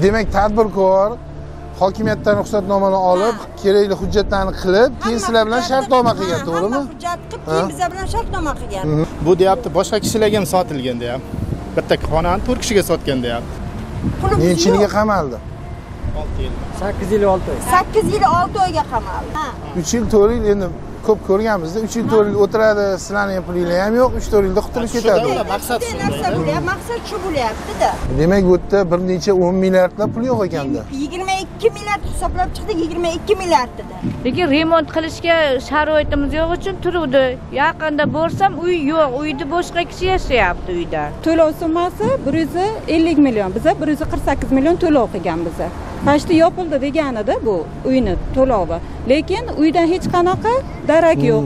Demak, tadbirkor hokimiyatdan ruxsatnomani olib, kerakli hujjatlarni qilib, keyin sizlar bilan shartnoma qilgan, to'g'rimi? Hamma hujjat qilib, keyin bizlar bilan shartnoma qilgan. Bu deyapti, boshqa kishilarga ham sotilgan deyapti. Bitta xonani 4 kishiga sotgan deyapti. Necha yilga qamaldi? 6 yil. 8 yil 6 oy. 8 yil 6 oyga qamaldi. 3 yil 4 yil endi ko'p ko'rganmizda, 3 yil 4 yil o'tiradi, sizlarning ham pulinglar ham yo'q, 3-4 yilda qutulib ketadi. Maqsad shu narsa bo'lyapti, maqsad shu bo'lyapti-da. Demak, bu yerda bir necha 10 milliardlab pul yo'q ekanda. 22 milliard hisoblab chiqdi, 22 milliard dedi. Lekin remont qilishga sharoitimiz yo'q uchun turuvdi. Yaqinda borsam uy yo'q, uyda boshqa kishi yashayapti uyda. To'lov summasi 150 million, biza 148 million to'lov qilganmiz. Pashti yopildi deganida bu uyni to'lovi. Lekin uydan hech qanaqa darak yo'q.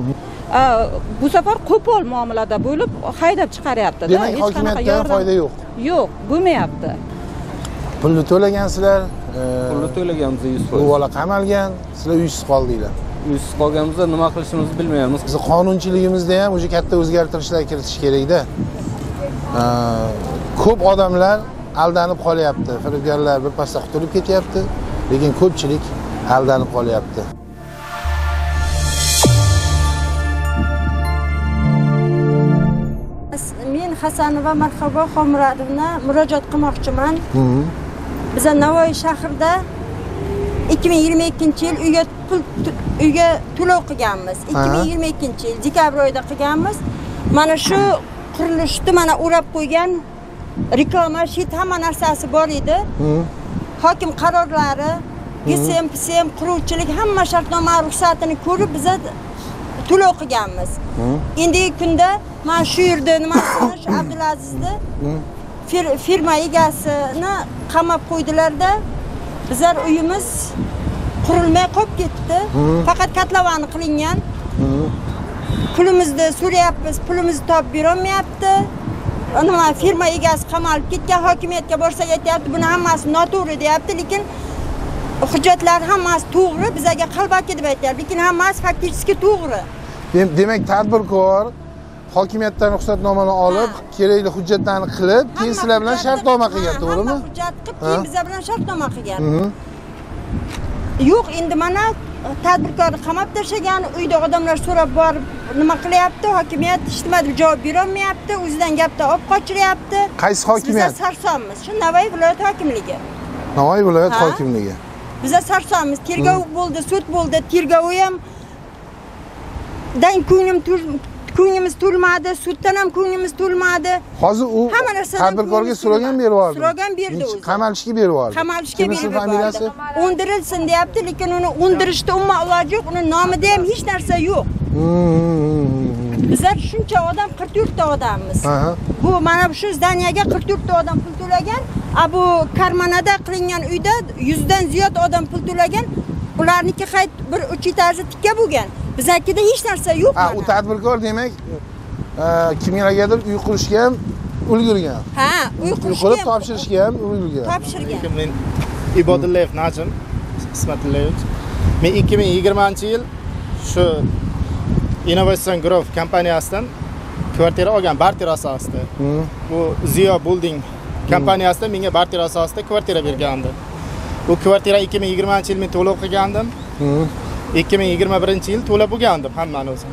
Bu safar qo'pol muomalada bo'lib haydab chiqaryapti-da. Demak, hokimiyatdan foyda yo'q. Yo'q, bo'lmayapti. Pulni to'lagansizlar, pulni to'laganmiz 100%. Bu bola qamalgan, sizlar uysiz qoldinglar. Uysiz qolganimizda nima qilishimizni bilmayapmiz. Biz qonunchiligimizda ham o'sha katta o'zgartirishlar kiritish kerak-da. Ko'p odamlar aldanib qolyapti. Firibgarlar bir pasda qutulib ketyapti, lekin ko'pchilik aldanib qolyapti. Men Hasanova Marhabo Xolmuradovna murojaat qilmoqchiman. Biz Navoiy shahrida 2022-yil uyga to'lov qilganmiz. 2022-yil dekabr oyida qilganmiz. Mana shu qurilishni mana o'rab qo'ygan reklama shit hamma narsasi bor edi. Hokim qarorlari, GSM, PSM, quruvchilik hamma shartnoma ruxsatini ko'rib biza to'lov qilganmiz. Endigi kunda mana shu yerda nimasini, shu Abdulazizni firma egasini qamab qo'ydilar-da. Bizlar uyimiz qurilmay qolib ketdi. Faqat kotlovani qilingan. Pulimizni so'rayapmiz, pulimizni topib berolmayapti. Nima firma egasi qamalib ketgan, hokimiyatga borsak aytayapti, buni hammasi noto'g'ri deyapti, lekin hujjatlar hammasi to'g'ri, bizaga qalbaki deb aytayapti, lekin hammasi faktически to'g'ri. Demak, tadbirkor hokimiyatdan ruxsatnomani olib, kerakli hujjatlarni qilib, keyin sizlar bilan shartnoma qilgan, to'g'rimi? Hamma hujjat qilib, keyin bizlar bilan shartnoma qilgan. Yo'q, endi mana tadbirkorni qamab tashlagan, uyda odamlar so'rab borib nima qilyapti, hokimiyat hech nima deb javob berolmayapti, o'zidan gapni olib qochiryapti. Qaysi hokimiyat? Biz sarsonmiz. Shu Navoiy viloyat hokimligi. Navoiy viloyat hokimligi. Biz sarsonmiz. Tergov bo'ldi, sud bo'ldi, tergovi ham dan ko'nglimiz to'lmadi, suddan ham ko'nglimiz to'lmadi. Hozir u tadbirkorga so'ragan berib yubordi. So'ragan berdi o'zi. Qamalishga berib yubordi. Qamalishga berib yubordi. O'ndirilsin deyapti, lekin uni o'ndirishda umuman iloji yo'q, uni nomida ham hech narsa yo'q. Bizlar shuncha odam, 44 ta odammiz. Bu mana shu zdaniyaga 44 ta odam pul to'lagan, a bu Karmanada qilingan uyda 100 dan ziyod odam pul to'lagan. Ularniki qayt bir 3 etajli tikka bo'lgan. Biznikida hech narsa yo'q. Ha, u tadbirkor demak, kimlargadir uy qurishga ham ulgurgan. Ha, uy qurishga qurib topshirishga ham ulgurgan. Topshirgan. Men Ibodullayev Najim Ismatullayevich. Men 2020-yil shu Innovation Growth kompaniyasidan kvartira olgan, barter asosida. Bu Ziyo Building kompaniyasidan menga barter asosida kvartira bergandi. Bu kvartira 2020-yil men to'lov qilgandim. 2021-yil to'lab bo'lgandim hammani o'zim.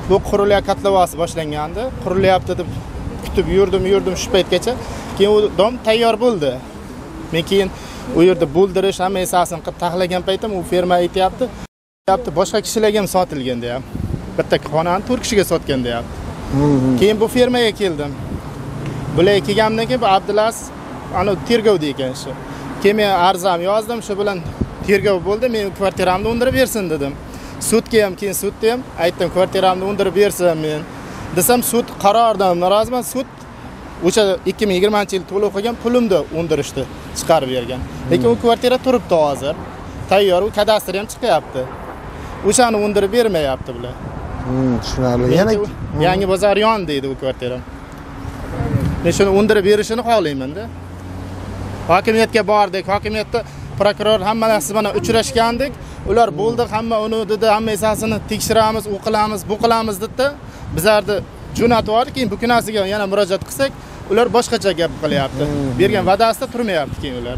Bu qurilish kotlovasi boshlangandi. Qurilyapti deb kutib yurdim shu paytgacha. Keyin u dom tayyor bo'ldi. Men keyin u yerda bo'ldirish hamma esasini qilib taxlagan paytim u firma aytayapti, boshqa kishilarga ham sotilgan deyapti. Bitta xonani 4 kishiga sotgan deyapti. Keyin bu firmaga keldim. Bular kelganimdan keyin bu Abdulaziz ana tergovda ekan shu. Keyin men arzam yozdim, shu bilan tergov bo'ldi, men kvartiramni undirib bersin dedim. Sudga ham, keyin sudda ham aytdim, kvartiramni undirib bersin men. Desam sud qaroridan noroziman, sud o'sha 2020-yil to'lov qilgan pulimni undirishdi, chiqarib bergan. Lekin u kvartira turibdi hozir. Tayyor, u kadastr ham chiqyapti. O'shani undirib bermayapti bular. Tushunarli. Yana Yangi bozor yon deydi u kvartira. Men shuni undirib berishini xohlayman-da. Hokimiyatga bordik, hokimiyatda prokuror hammalasi bilan uchrashgandik. Ular bo'ldi, hamma uni dedi, hamma esasini tekshiramiz, u qilamiz, bu qilamiz dedi. Bizlarni jo'natib yubordi, keyin bu kunasiga yana murojaat qilsak, ular boshqacha gap qilyapti. Bergan va'dasida turmayapti keyin ular.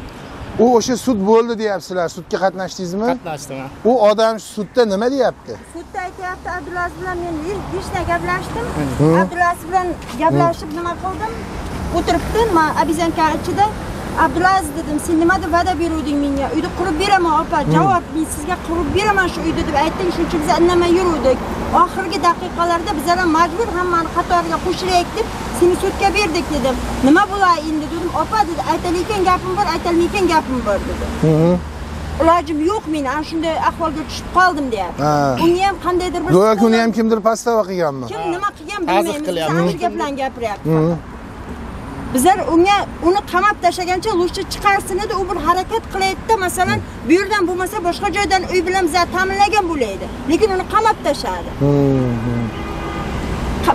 U o'sha sud bo'ldi deyapsizlar. Sudga qatnashdingizmi? Qatnashdim. U odam sudda nima deyapti? Sudda aytayapti, Abdulaziz bilan men lично gaplashdim. Abdulaziz bilan gaplashib nima qildim? O'tiribdi, men обезьянка ichida Abdulaziz dedim, sen nima deb va'da beruvding menga? Uyni qurib beraman opa, javob men sizga qurib beraman shu uyni deb aytding, shuning uchun biz indamay yuruvdik. Oxirgi daqiqalarda bizlar ham majbur hammani qatoriga qo'shilaylik deb seni sudga berdik dedim. Nima bo'lay endi dedim, opa dedi, aytalayotgan gapim bor, aytalmayotgan gapim bor dedi. Ilojim yo'q meni, ana shunday ahvolga tushib qoldim deyapti. Unga ham qandaydir bir go'yoki uni ham kimdir pastava qilganmi? Kim nima qilgan bilmaymiz. Ana shu gaplarni gapiryapti. Bizlar unga uni qamab tashlagancha lujchi chiqarsin edi, u bir harakat qilaydi-da, masalan, bu yerdan bo'lmasa boshqa joydan uy bilan bizlar ta'minlagan bo'laydi. Lekin uni qamab tashladi.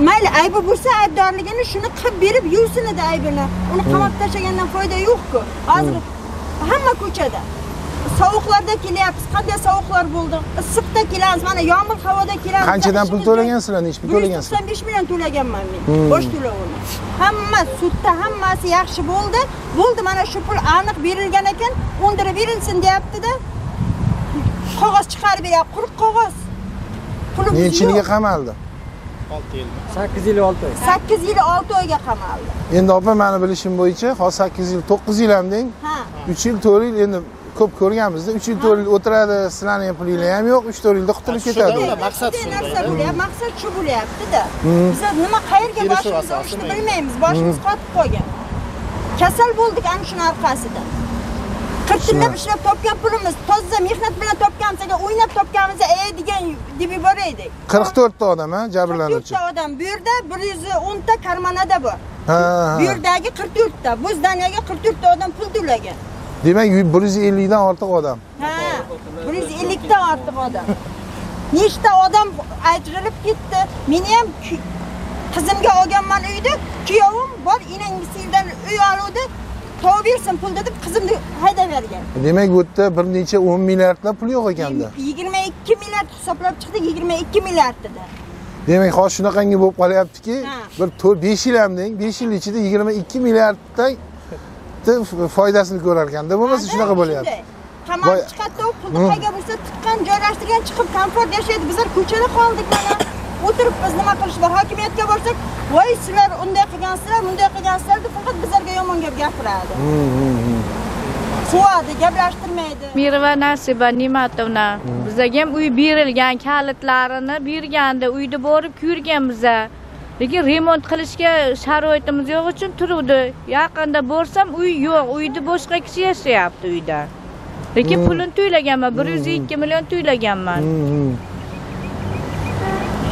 Mayli, aybi bo'lsa aybdorligini shuni qilib berib yursin edi aybini. Uni qamab tashlagandan foyda yo'q-ku. Hozir hamma ko'chada. Sovuqlarda kelyapmiz, qanday sovuqlar bo'ldi? Issiqda kelamiz, mana yomg'ir havoda kelamiz. Qanchadan pul to'lagansizlar? Necha pul to'lagansizlar? 195 million to'laganman men. Bosh to'lovini. Hamma sudda hammasi yaxshi bo'ldi. Bo'ldi, mana shu pul aniq berilgan ekan, undirib berilsin deyapti-da. Qog'oz chiqarib beryapti, quruq qog'oz. Pulimiz yo'q. Necha yilga qamaldi? 6 yil. 8 yil 6 oy. 8 yil 6 oyga qamaldi. Endi opa, meni bilishim bo'yicha, hozir 8 yil, 9 yil ham deng. 3 yil, 4 yil endi ko'p ko'rganmizda, 3 yil 4 yil o'tiradi, sizlarning ham pulinglar ham yo'q, 3-4 yilda qutulib ketadi. Maqsad shu narsa bo'lyapti, maqsad shu bo'lyapti-da. Bizlar nima qayerga boshimizni urishni bilmaymiz, boshimiz qotib qolgan. Kasal bo'ldik ana shuni orqasidan. 40 yillab ishlab topgan pulimiz, toza mehnat bilan topganmiz, agar o'ynab topganmiz, degan deb yuboraydik. 44 ta odam, ha, jabrlanuvchi. 44 ta odam bu yerda 110 ta karmanada bor. Bu yerdagi 44 ta, bu zdaniyaga 44 ta odam pul to'lagan. Demak, 150 dan ortiq odam. Ha, 150 dan ortiq odam. Nechta odam ajralib ketdi. Meni ham qizimga olganman uyda, kuyovim bor, enangisidan uy oluvdi. Tov bersin pul deb qizimni haydab bergan. Demak, bu yerda bir necha 10 milliardlab pul yo'q ekanda. 22 milliard hisoblab chiqdi, 22 milliard dedi. Demak, hozir shunaqangi bo'lib qolyaptiki, bir 4-5 yil ham deng, 5 yil ichida 22 milliarddan foydasini ko'rar ekanda, bo'lmasa shunaqa bo'lyapti. Qamalib chiqadi, u pulni qayerga bo'lsa tiqqan, joylashtirgan, chiqib komfort yashaydi. Bizlar ko'chada qoldik mana. O'tiribmiz, nima qilish bor? Hokimiyatga borsak, voy sizlar unday qilgansizlar, bunday qilgansizlar deb faqat bizlarga yomon gap gapiradi. Quvadi, gaplashtirmaydi. Mirva Nasiba Nimatovna, bizga ham uy berilgan, kalitlarini bergandi, uyda borib ko'rganmiz. Lekin remont qilishga sharoitimiz yo'q uchun turuvdi. Yaqinda borsam uy yo'q, uyda boshqa kishi yashayapti uyda. Lekin pulini to'laganman, 102 million to'laganman.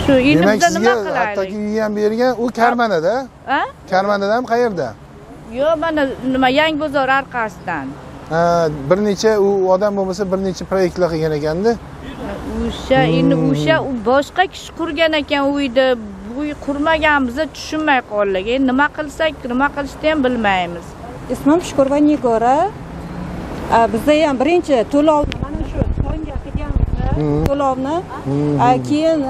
Shu endi biz nima qilaylik? Hattoki uy ham bergan, u Karmanada. Ha? Karmanada ham qayerda? Yo'q, mana nima Yangi bozor orqasidan. Ha, bir necha u odam bo'lmasa bir necha proyektlar qilgan ekanda. O'sha endi o'sha u boshqa kishi qurgan ekan uyni. Uy qurmagan, biza tushunmay qoldik. Endi nima qilsak, nima qilishni ham bilmaymiz. Ismim Shukurova Nigora. Bizda ham birinchi to'lovni mana shu songa qilganmiz, to'lovni. Keyin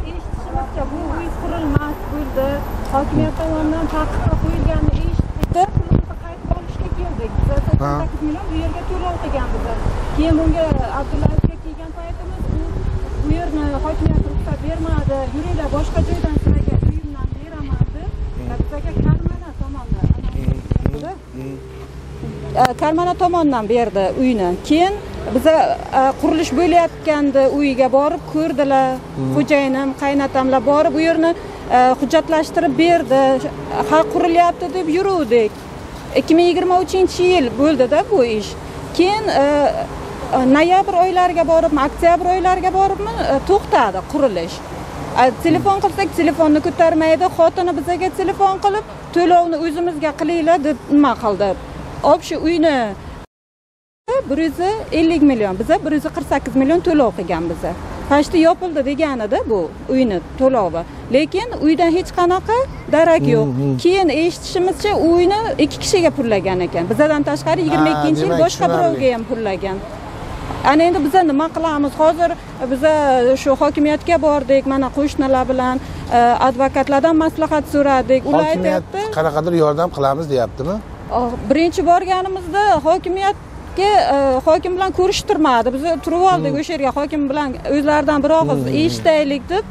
eshitishimizcha bu uy qurilmas bo'ldi. Hokimiyat tomonidan taqiqqa qo'yilganini eshitdik. Pulimizni qaytib olishga keldik. Biz 88 million bu yerga to'lov qilganmiz. Keyin bunga Abdulazizga kelgan paytimiz u bu yerni hokimiyat ruxsat bermadi. Yuringlar boshqa joydan sizlarga uyimdan beraman deb, bizga Karmana tomonidan Karmana tomonidan berdi uyni. Keyin biza qurilish bo'layotgandi, uyiga borib ko'rdilar. Xo'jayinim, qaynatamlar borib u yerni hujjatlashtirib berdi. Ha, qurilyapti deb yuruvdik. 2023-yil bo'ldi-da bu ish. Keyin noyabr oylariga boribmi, oktyabr oylariga boribmi, to'xtadi qurilish. Telefon qilsak, telefonni ko'tarmaydi. Xotini bizaga telefon qilib, to'lovni o'zimizga qilinglar deb nima qildi. Obshi uyni 150 million, biza 148 million to'lov qilganmiz. Pashti yopildi deganida bu uyni to'lovi. Lekin uydan hech qanaqa darak yo'q. Keyin eshitishimizcha uyni 2 kishiga pullagan ekan. Bizadan tashqari 22-yil boshqa birovga ham pullagan. Ana endi biza nima qilamiz? Hozir biza shu hokimiyatga bordik, mana qo'shnilar bilan advokatlardan maslahat so'radik. Ular aytayapti, qanaqadir yordam qilamiz deyaptimi? Birinchi borganimizda hokimiyat Hokimiyatga hokim bilan ko'rishtirmadi. Biz turib oldik o'sha yerga, hokim bilan o'zlaridan bir og'iz eshitaylik deb,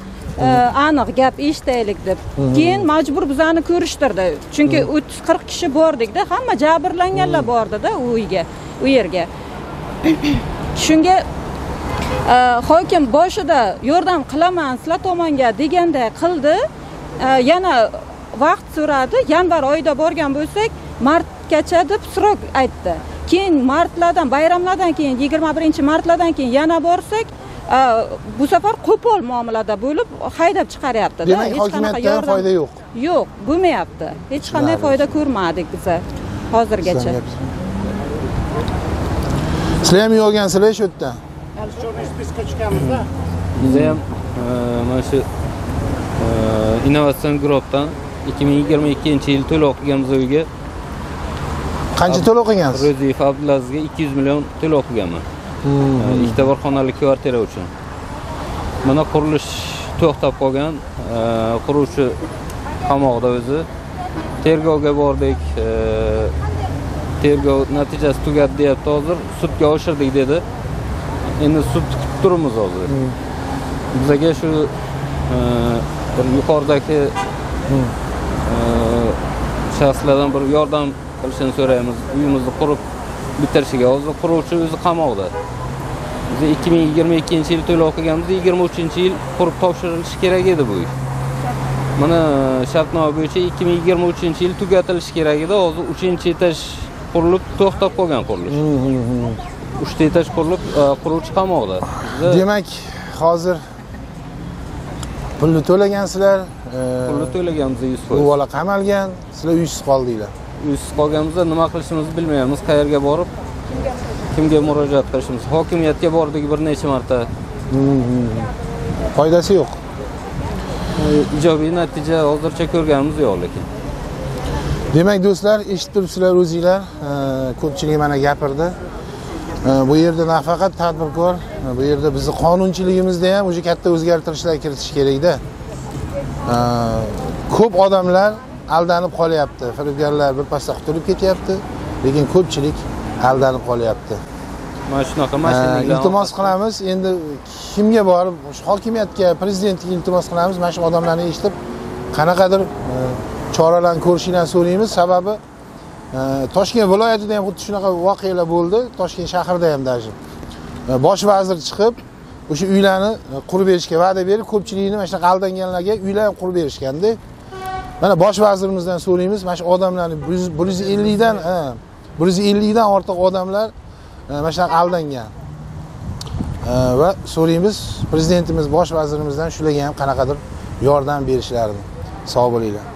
aniq gap eshitaylik deb. Keyin majbur bizani ko'rishtirdi. Chunki 30-40 kishi bordikda, hamma jabrlanganlar bordi-da u uyga, u yerga. Shunga hokim boshida yordam qilaman sizlar tomonga deganda qildi. Yana vaqt so'radi. Yanvar oyida borgan bo'lsak, martgacha deb srok aytdi. Keyin martlardan, bayramlardan keyin 21-martlardan keyin yana borsak, bu safar qo'pol muomalada bo'lib haydab chiqaryapti-da. Demak, hokimiyatdan foyda yo'q. Yo'q, bo'lmayapti. Hech qanday foyda ko'rmadik biz hozirgacha. Sizlar ham yo'lgansizlar shu yerda. Biz ham mana shu innovatsion guruhdan 2022-yil to'lov qilganmiz uyga. Qancha to'lov qilgansiz? Ro'ziyev Abdulazizga 200 million to'lov qilganman. Ikkita bir xonali kvartira uchun. Mana qurilish to'xtab qolgan, quruvchi qamoqda o'zi. Tergovga bordik, tergov natijasi tugadi deyapti hozir. Sudga oshirdik dedi. Endi sud kutib turibmiz hozir. Bizga shu bir yuqoridagi shaxslardan bir yordam qilishini so'raymiz. Uyimizni qurib bitirishiga. Hozir quruvchi o'zi qamoqda. Biz 2022-yil to'lov qilganmiz, 23-yil qurib topshirilishi kerak edi bu ish. Mana shartnoma bo'yicha 2023-yil tugatilishi kerak edi. Hozir 3-etaj qurilib to'xtab qolgan qurilish. 3 etaj qurilib, quruvchi qamoqda. Demak, hozir pulni to'lagansizlar, pulni to'laganmiz 100%. Bu bola qamalgan, sizlar uysiz qoldinglar. Uysiz qolganimizda nima qilishimizni bilmaymiz, qayerga borib, kimga murojaat qilishimiz. Hokimiyatga bordik bir necha marta. Foydasi yo'q. Ijobiy natija hozircha ko'rganimiz yo'q lekin. Demak do'stlar, eshitib turibsizlar o'zinglar, ko'pchilik mana gapirdi. Bu yerda nafaqat tadbirkor, bu yerda bizni qonunchiligimizda ham o'sha katta o'zgartirishlar kiritish kerakda. Ko'p odamlar aldanib qolyapti. Firibgarlar bir pasda qutulib ketyapti, lekin ko'pchilik aldanib qolyapti. Mana shunaqa mashinalar. Iltimos qilamiz, endi kimga borib, hokimiyatga, prezidentga iltimos qilamiz, mana shu odamlarni eshitib qanaqadir choralarni ko'rishinglarni so'raymiz. Sababi Toshkent viloyatida ham xuddi shunaqa voqealar bo'ldi, Toshkent shahrida ham даже. Bosh vazir chiqib, o'sha uylarni qurib berishga va'da berib, ko'pchilikni mana shunaqa aldanganlarga uylar ham qurib berishganda. Mana bosh vazirimizdan so'raymiz, mana shu odamlarni 150 dan 150 dan ortiq odamlar mana shunaqa aldangan. Va so'raymiz prezidentimiz, bosh vazirimizdan shularga ham qanaqadir yordam berishlarini. Sog' bo'linglar.